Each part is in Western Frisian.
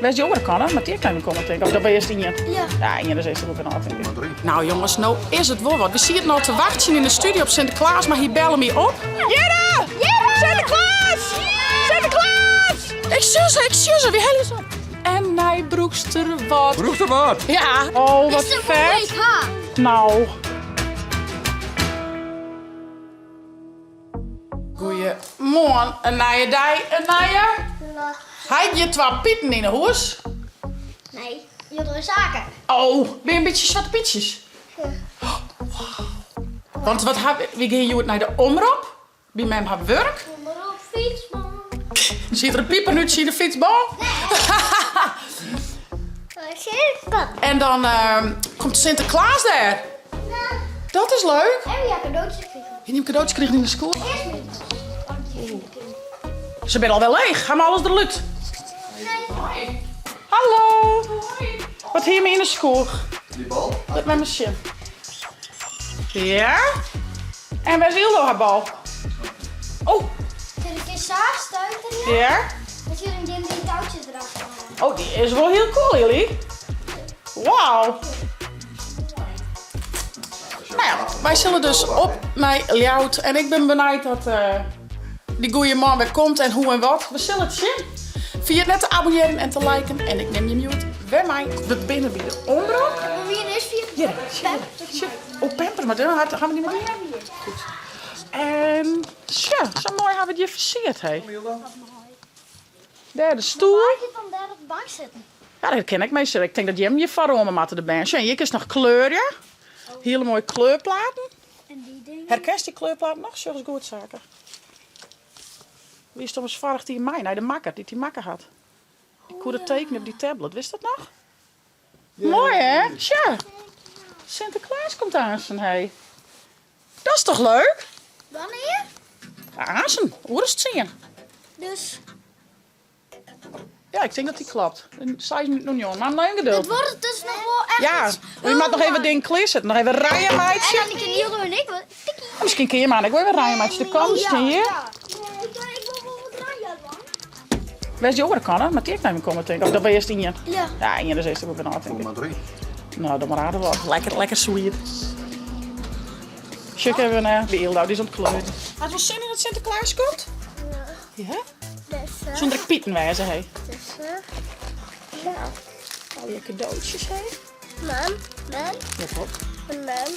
Wêr is dy oare kant, hè? Moat dy ek even komme, tink ik. Of dat we earst ien? Ja. Ja, ien is earst wol genôch, tink ik. Nou jonges, no is it wol wat. We sieten al te wachtsjen yn de studio op Sinteklaas, mar hy belle my op. Jirre! Sinteklaas! Sinteklaas! Ik sjoch se, ik sjoch se. Wy helje se op. En nei Broeksterwâld. Broeksterwâld? Ja. Oh, wat fet. Nou. Goeiemoarn, in nije dei, in nije. Hy giet twa pieten yn 'e hûs. Nee, jo dogge saken. Oh, bin je in bytsje swarte pietsjes? Ja. Want wat ha we gean hjoed nei de omrop by mem har wurk. Omrop fytsbân. Siet der in pipernútsje yn de fytsbân? En dan komt Sinterklaas dêr. Dat is leuk. En we ha cadeautjes krigen. Hiene jim cadeautjes krigen yn de skoalle? Se binne alwer leech. Ha we alles der út? Nee. Hallo. Wat hie my yn de skoech? Die bal. Lit my mar sjen. Ja? En wêr is Ildo har bal? Oh. Kin ik sa stuiterje? Ja? Dat jullie die drie touwtjes eraf halen. Oh, die is wol hiel cool, jullie. Wauw. Nou ja, wy sille dus op nei Ljouwert en ik bin benijd dat eh, dy goeie man wer komt en hoe en wat. We sille it sjen. Ferjit net te abonnearjen en te liken en ik nim jim hjoed wer mei. We binne by de omrop. Hjir, sjoch. Oh, pampers, mar dêr ha we dy mar. Goed. En sjoch, sa moai ha we it hjir fersierd, hé. Dêr de stoel. Mar wa giet dan dêr op de bank sitten? Ja, dêr kin ek mee sitte. Ik tink dat jim hjir foaroan moatte, de bern. Sjoch, hjir kinst noch kleurje. Hiele moaie kleurplaten. En dy dingen. Herkenst dy kleurplaten noch? Sjoch ris goed, Sake. Wiest ommers foarich jier mei nei de makker dy't dy makke hat. Dy koe dat tekenen op dy tablet. Witst dat noch? Moai hè? Sjoch. Sinterklaas komt aansen, hé. Dat is toch leuk? Wannear? Aansen, oer as tsien. Dus. Ja, ik tink dat dy klopt. Seis minuten oer njoggen. Mar even geduld. It duorret dus noch wol echt Ja, we moatte noch even dingen klearsetten. Noch even rijen meitsje. En dan kin Ildo en ik wol tikkie. Miskien kin jim ek wol even rijen meitsje. De kant stean hjir. Ja, ik wol wol wat rijen dwaan. Wêr is dy oare kant? Moat dy ek even komme tink ik? Of dat we earst ien? Ja. Ja, ien is earst wol genôch tink ik. Kom mar drie. Nou, dan mar aardich wat. Lekker, lekker swiet. Sjoch even eh, by Ildo, dy is oan it kleuren. Hat wol sin yn dat Sinteklaas komt? Ja. Ja? Sûnder ek pieten wêze, hé. Ja. Allegear cadeautjes, hé. Mem, mem. Ja, wat? Mem,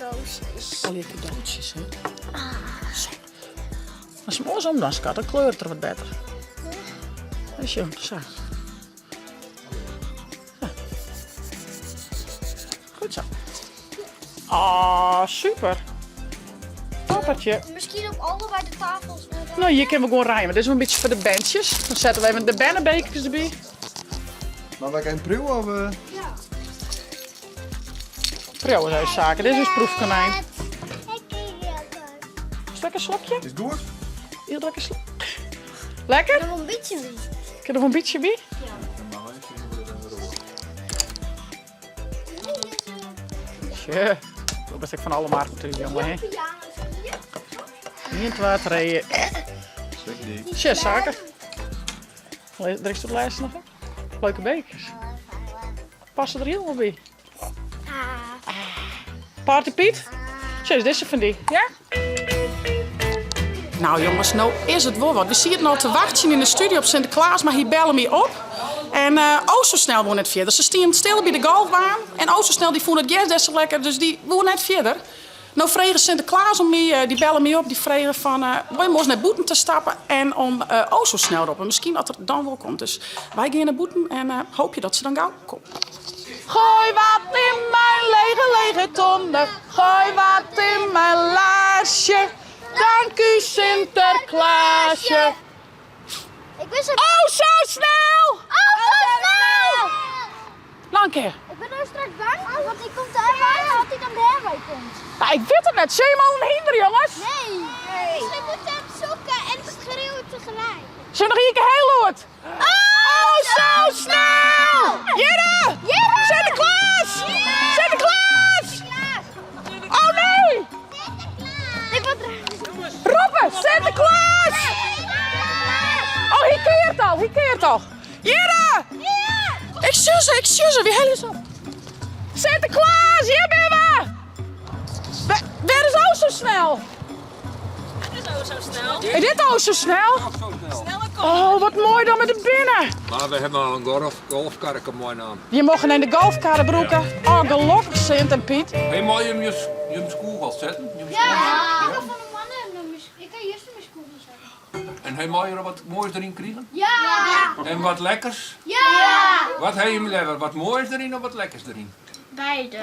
roosjes. Allegear cadeautjes, hè. Zo. As him oars omdwaan, skat, dan kleurt er wat better. Ja. Sjoch, sa. Ja. Goed zo. Ah, super. Toppertje. Miskien op allebei de tafels. Nou, hjir kinne we gewoan rijen. Dit is wol in bytsje foar de berntsjes. Dan sette we even de bernebekers derby. Mar wy kinne priuwe of? Ja. Priuwe is even saken. Dit is ús proefkonijn. Is lekker slokje? Is het goed? Heel lekker slokje. Lekker? Kin der wol in bytsje by. Kin der wol in bytsje by? Ja. Tje, do bist ek fan alle markten thús, jonge. Hè? 1, 2, 3. Tje, saken. Drinkst it lêste noch? Leuke bekers. Passe der hielendal by. Party Piet? Sjoch, is dizze fan dy, ja? Nou jonges, no is it wol wat. We sieten al te wachtsjen yn de studio op Sinteklaas, mar hy belle my op. En uh, oh zo snel woe net fierder. Se stienen stil by de golfbaan en oh zo snel dy fûn it gers dêr sa lekker, dus dy woe net fierder. No frege Sinteklaas om my, eh, dy belle my op, dy frege fan, uh, wol je mos nei bûten te stappen en om uh, oh zo snel roppen. Miskien dat er dan wol komt. Dus wy gean nei bûten en uh, hoopje dat se dan gau komt. Gooi wat yn myn lege, lege tonne. Gooi wat yn myn laarsje. Dank u Sinterklaasje. Ik wist het. Oh, zo snel! Oh, zo snel! Noch in kear. Ik bin no straks bang, want hy komt dêrwei en as hy dan dêrwei komt. Nou, ik wit it net. Sjogge jim al in hynder, jonges? Nee. Misschien moeten we hem zoeken en schreeuwen tegelijk. Zullen we noch ien kear hiel lûd? Oh, zo snel! Jirre! Jirre! Sinterklaas! Sinterklaas! Oh nee! Ik word Roppen! Sinterklaas! Oh, hy keart al, hy keart al. Jirre! Hjirre! Ik sjoch se, ik sjoch se. Wy helje se op. Sinteklaas, hjir binne we! Wêr is O zo snel? Dit is O zo snel. Is dit O zo snel? Oh, wat moai dat we der binne. Mar we hawwe al in golf, golfkarke meinaam. Je mochten in de golfkarre brûke. Oh, gelokkich Sint en Piet. Hey, mei jim jim skoech al setten? Jim Ja, ik ha fan de moanne ik ha juster myn skoech setten. En ha mei der wat moais deryn krigen? Ja! En wat lekkers? Ja! Wat ha jim leaver, wat moais deryn of wat lekkers deryn? Beide.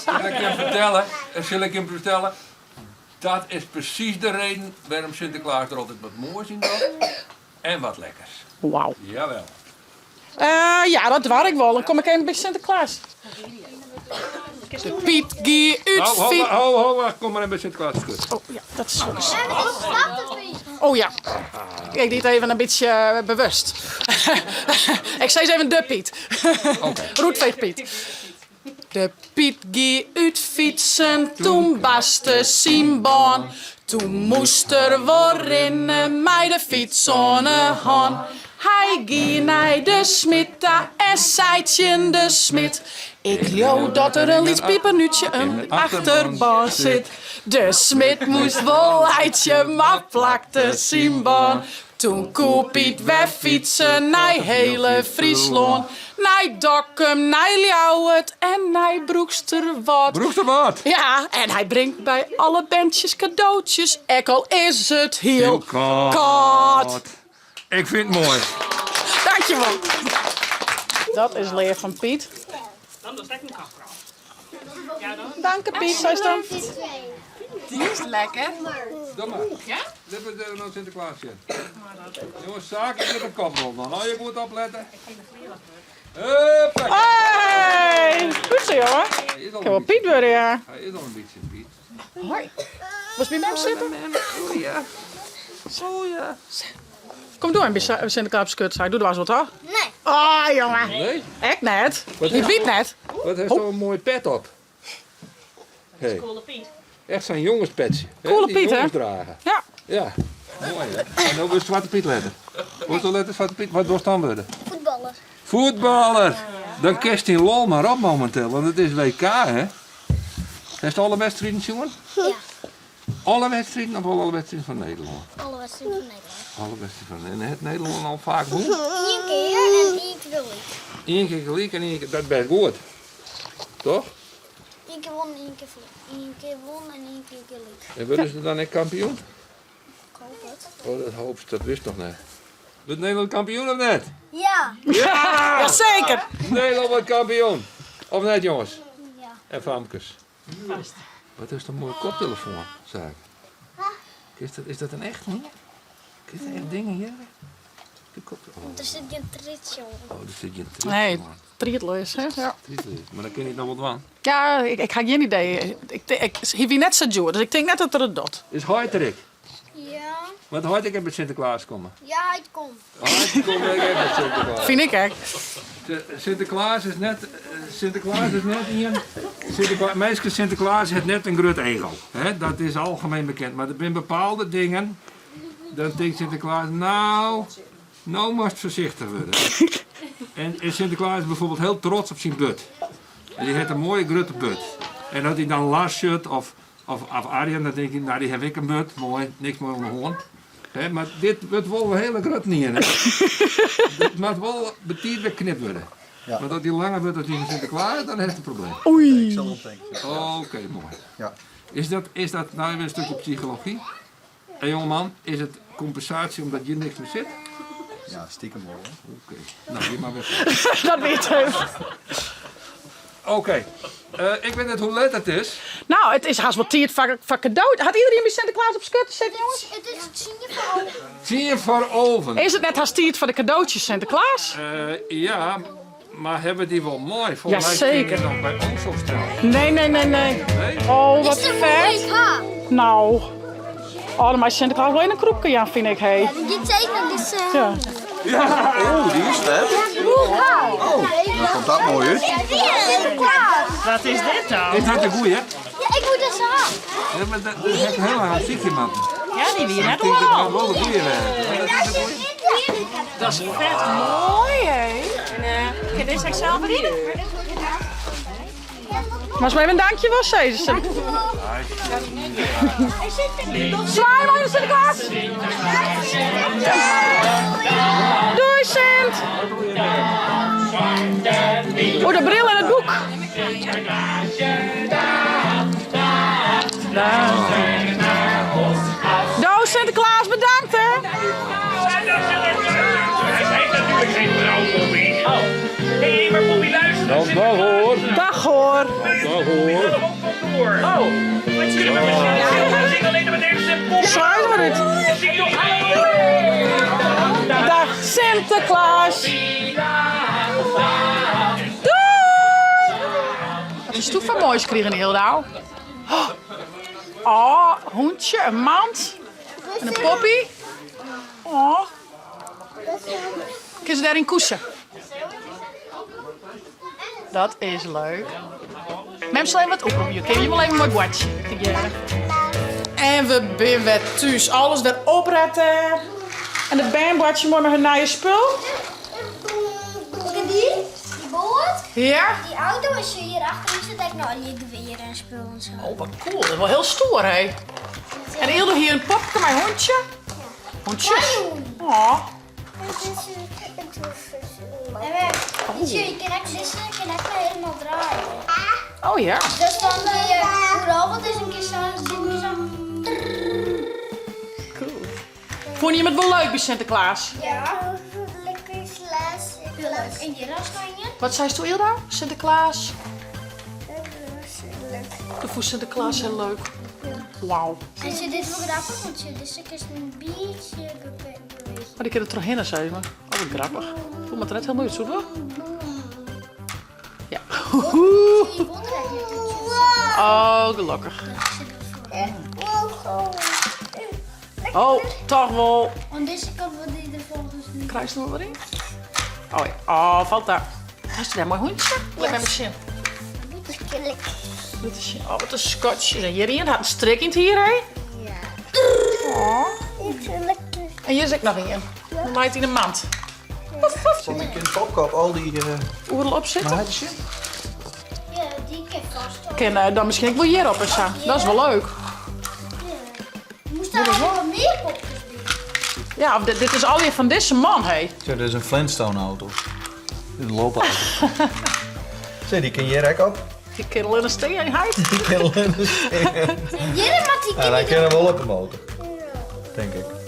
Sil ik jim fertelle, sil ik jim fertelle, dat is presys de reden wêrom Sinteklaas der altyd wat moais yn docht en wat lekkers. Wauw. Jawel. Ja, dat doar ik wol. Dan kom ik even by Sinteklaas. De Piet gie út. Ho, ho, ho, ho, wacht, kom mar even by Sinteklaas skud. Oh ja, dat is goed. Oh ja, ik die it even in bytsje eh, bewust. ik sis even de Piet. Oké. Roetveeg Piet. De Piet gie út fytsen, toen barste syn bân. Toen moast er wol rinne mei de fyts oan 'e hân. Hy gie nei de smid ta en sei tsjin de smid, Ik leau dat der in lyts pipernútsje yn de achterbân sit. De smid moast wol laitsje, mar plakte syn bân. Toen koe Piet wer fytse nei hele Fryslân, nei Dokkum, nei Ljouwert en nei Broeksterwâld. Broeksterwâld! Ja, en hy bringt by alle berntsjes kadootsjes, ek al is it hiel kâld. Ik fyn it moai. Dankjewol. Dat is leaf fan Piet. Dan dochst ek in koffer Danke Piet, seist dan. Dy is lekker. Doe mar. Ja? Lit it even oan Sinteklaas sjen. Jonges, saken met de koprol dan. Hou je goed opletten. Huppakee. Hey! Goed zo, jongen. Hij is al Ik kan wel een Piet beetje. worden, ja. Hij is al een beetje Piet. Hoi. Wolst by mem sitte? Oh ja. Oh ja. Kom door by Sinteklaas op skud, sei. Doe der was wat, hoor. Nee. Oh, jongen. Nee? Ek net. Wat Die biedt net. Wat heeft zo'n mooi pet op? Hey. Coole Piet. Echt zo'n jongenspetje. hè, Coole die Piet, hè? jongens dragen. Ja. Ja. Mooi, hè? En dan weer Zwarte Piet letter. Hoe is dat letter Zwarte Piet? Wat worst dan worden? Voetballer. Voetballer! Dan kerst die lol maar op momenteel, want het is WK, hè? Heeft alle wedstrijden, jongen? Ja. Alle wedstrijden of alle wedstrijden van Nederland? Alle wedstrijden van Nederland. Alle wedstrijden van Nederland. En heeft Nederland al vaak won? Eén keer en één keer gelijk. Eén keer gelijk en één keer... Dat is best goed. Toch? Eén keer won, één keer verloren. Eén keer won en één keer gelijk. En worden ze dan echt kampioen? Ik hoop het. Oh, dat hoop ze, dat wist nog net. Wordt Nederland kampioen of net? Ja. Ja! Jazeker. Nederland wordt kampioen. Of net, jongens? Ja. En famkes. Wat is dat een mooie koptelefoon, zaak. Is dat een echt ding? Is dat echt dingen hier? De koptelefoon. Er zit geen trietje op. Oh, er zit geen trietje Nee, aan. trietleus, hè? Ja. Trietleus. Maar dan kun je het nog wat van. Ja, ik ha gjin idee. Ik, hy wie net sa djoer, dus ik tink net dat er it docht. Is heit der ek? Ja. Want heit ek even by Sinteklaas komme. Ja, het komt. Heit komt ek even by Sinteklaas. Fyn ik ek. Sinteklaas is net, Sinteklaas is net ien. Sinterklaas, minsken, Sinteklaas hat net in grut ego. Hè? Dat is algemeen bekend. Mar der binne bepaalde dingen, dan tinkt Sinteklaas, nou, no moatst foarsichtich wurde. En, en Sinteklaas is bijvoorbeeld heel trots op syn burd. En dy hat in moaie grutte burd. En as hy dan Lars sjocht of, of, of Arjen, dan tinkt hy, nou dy ha ek in burd, moai, niks mei oan de hân. Hè, mar dit wurdt wol in hiele grutte ien. Dit moat wol betiid wer knipt wurde. Ja. Want as dy langer wurdt as dy fan Sinteklaas, dan hast in probleem. Oei. Ik zal opdenken. Oké, moai. Ja. Is dat nou even in stikje psychology? En jongeman, is it kompensaasje omdat hjir niks mear sit? Ja, stiekem wol. hè. Oké, nou gean mar wer. Dat wie it even. Oké, ik wit net hoe let it is. Nou, it is hast wol tiid foar, foar kado. Hat iedereen by Sinteklaas op skud sitten, jongens? Het is 10 voor Tsien foar alven. Is it net hast tiid foar de kadootsjes Sinteklaas? Ja, mar hawwe we dy wol mei? Folgens my Jazeker. kin dy noch by ons opstelle. Nee, nee, nee, nee. Nee? Oh, wat Is er fet. WK? Nou. Oh, dan mei Sinteklaas wol even in krûpke jaan, fyn ik. Hey. Ja, die teken is... Ja. Oh, dy is fet. Oh, Dan komt dat moai út. Sinterklaas. Wat is dit dan? Is dat de goeie? Ja, ik moet dat zo aan. Ja, mar dat dat ha ik hiel lang op sykje moatten. Ja, dy wie net Ik tink dat oeral. dat wol de goeie wêze. Maar dat is de goeie. Dat is vet moai, hè? En kin dizze ek sels ride? Moatst mar even in dankjewol sizze. Swaai mei de Sinteklaas! Doei Sint! Oer de bril en it boek. Do Sinteklaas bedankt hè! Dag hoor. Dag hoor. Dag hoor. Zwaai maar uit. Dag Sinterklaas. Doei! Wat is toen van moois krigen Hilda? Oh, hûntsje, in mand en in poppy. Oh. Kin se dêryn koese? Dat is leuk. Mem sil even wat opromje. Kin je wol even moai boartsje tegearre. En we binne wer thús. Alles wer oprette. En de bern boartsje moai mei hun nije spul. Die, die boot, Ja? die auto is hier achterin zit ek noch al die geweren en spul en zo. Oh, wat cool. Dat is wel heel stoer, hè? En Ildo hier in popke mei hûntsje. Hûntsjes. Oh. Je kan ook dizze, kan ek helemaal draaien. Oh ja. Dus dan kun je vooral wat is een keer zo, een keer zo. Cool. Fûnen jim it wol leuk by Sinteklaas? Ja. Lekker slas. En je ras Wat seist do Ilda? Sinteklaas? Do fûnst Sinteklaas hiel leuk. Wauw. En ze dit wel grappig, want ze dus ik is een beetje Maar die kin der trochhinne sis mar. Oh, wat grappich. Voel moat der net hielendal út, soe it wol? Ja. Oh, gelokkich. Oh, toch wol. Oan dizze kant wurdt die der folgens my. Krijst der wol wer yn? Oh ja. Oh, falt ta. Hast dêr moai hûntsje? Lit my sjen. Lit sjen. Oh, wat in skatsje. En hjir ien hat in strik yn it hier, hè? Ja. Oh. En hjir is ek noch ien. Dy leit yn 'e mand. Poef, poef. Kom ik in popke op al die Oeral op sitte? maatsje? Ja, die kin vast. Kin eh, dan miskien ek wol hjir op en sa. Dat is wol leuk. Moest daar eigenlijk wat meer popjes bij? Ja, of dit, dit is alweer fan dizze man, hé. Zo, dit is in Flintstone auto. Dit is in loopauto. Zie, die kin hjir ek op. Die kin allinne stean, heit. Die kin allinne stean. Hjir moat die Ja, dan kin er wol op de motor. Tink ik.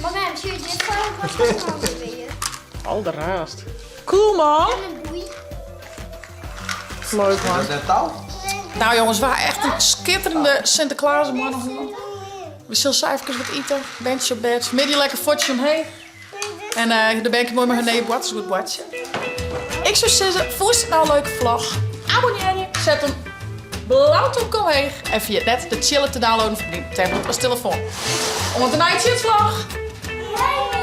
Maar mem, zie je dit voor een weer? Alderhaast. Cool man. En een boei. Leuk man. Is dat net touw? Nou jongens, we ha echt in skitterende Sinterklaasmoarn. We sille sa efkes wat ite. Berntsje op bêd. Middei lekker fuotsje omheech. En eh, de bern kinne moai mei hun nije boartersgoed boartsje. Ik soe sizze, fûnst it no in leuke vlog? Abonnearje, set in blau tomke omheech en ferjit net de tsjille te downloaden foar dyn tablet of telefoan. Oant de nije tsjintvlog! Hey.